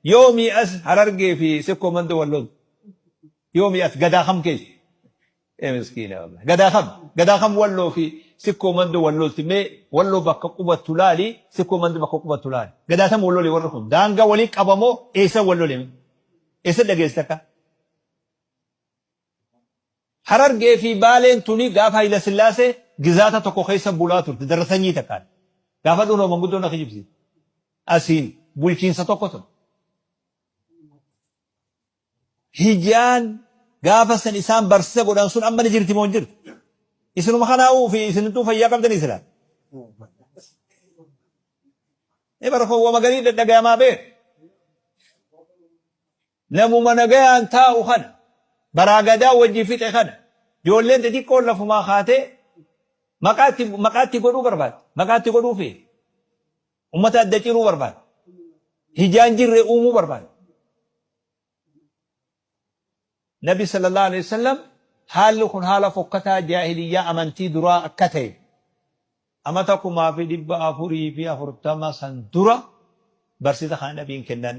Yoomii as Harargee fi Sikkoo Mandoo wal loltu? Yoomii as gadaa kam keessa? Ee miskiina wallahi. Gadaa kam? Gadaa kam Walloo fi Sikkoo Mandoo wal lolti? Mee Walloo bakka qubattu laali, Sikkoo Mandoo bakka qubattu laali. Gadaa tam wal lole warri kun? Daangaa walii qabamoo eessa wal lole? Eessa dhageesse takka? Harargee fi Baaleen tuni gaafa Hayila Sillaasee gizaata tokko keessa bulaa turte darra sanyii takkaan. Gaafa dhunoo manguddoon na kijibsiifte. Asiin bulchiinsa tokko ture. Hijaan gaafa san isaan barsiisa godhan sun amma ni jirti moo hin jirtu? Isinuma kanaa'uu fi isinittuu fayyaa qabdanii silaa. Ee bara koo wama garii dhadhagayamaa beeku. Namuma nagayaan taa'u kana, baraa Gadaa wajji fixe kana, joolleen xixiqqoon lafumaa kaatee maqaa itti maqaa itti godhuu barbaaddi. Maqaa itti godhuu feeti. Ummata adda ciruu barbaaddi. Hijaan jirre uumuu barbaaddi. Nabi sallallahu alaihi wasallam haalli kun haala fokkataa jaahiliyyaa amantii duraa akka ta'e amata 1440 san dura barsiisa kana nabiin kennan.